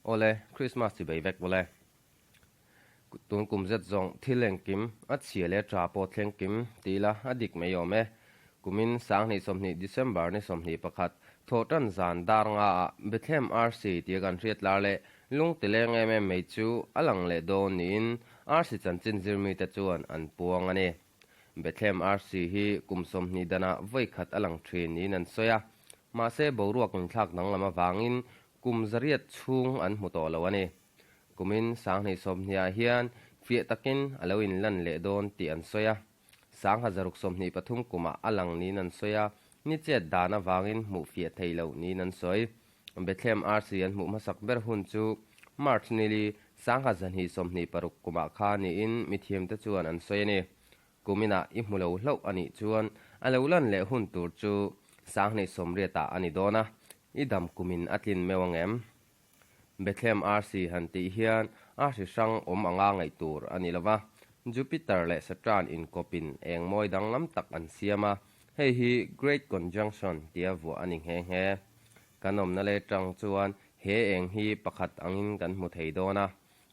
Awle, Christmas chibei vek bawle. Tun kum zet zawng thil engkim, a chhia leh tha pawh thleng kim ti ila a dik mai awm e. Kumin 2020 December ni 21, thawhtan zan dar nga ah Bethlehem RC tia kan hriat lar leh lung ti leng em em mai chu a lang leh dawn niin RC chanchin zirmite chuan an puang a ni. Bethlehem RC hi kum 20 danah vawi khat a lang thin niin an sawi a, mahse boruak inthlak danglam avangin kum zariat chhung an hmu tawh lo a ni. Kumin 2020ah hian fiah takin a lo inlan leh dawn tih an sawi a. 1623 kumah a lang niin an sawi a, ni chet dan avangin hmuh fiah thei loh niin an sawi. Bethlehem RC an hmuh hmasak ber hun chu March nili 1226 kumah kha niin mithiamte chuan an sawi a ni. Kuminah i hmu lo hlauh a nih chuan a lo lan leh hun tur chu 2080ah a ni dawn a, i dam kumin a tlin meuh ang em? Bethlehem arsi han tih hian arsi hrang awm anga ngaih tur a ni lova, Jupiter leh Saturn inkawpin eng mawi danglam tak an siam a, hei hi Great Conjunction tia vuah a ni nghe nghe. Kan awmna leh tang chuan he eng hi pakhat angin kan hmu thei dawn a,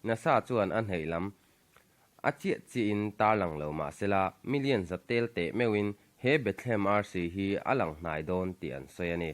NASA chuan a hneih lam a chiah chiahin tarlang lo mah sela million za tel teh meuhin he Bethlehem arsi hi a lang hnai dawn tih an sawi a ni.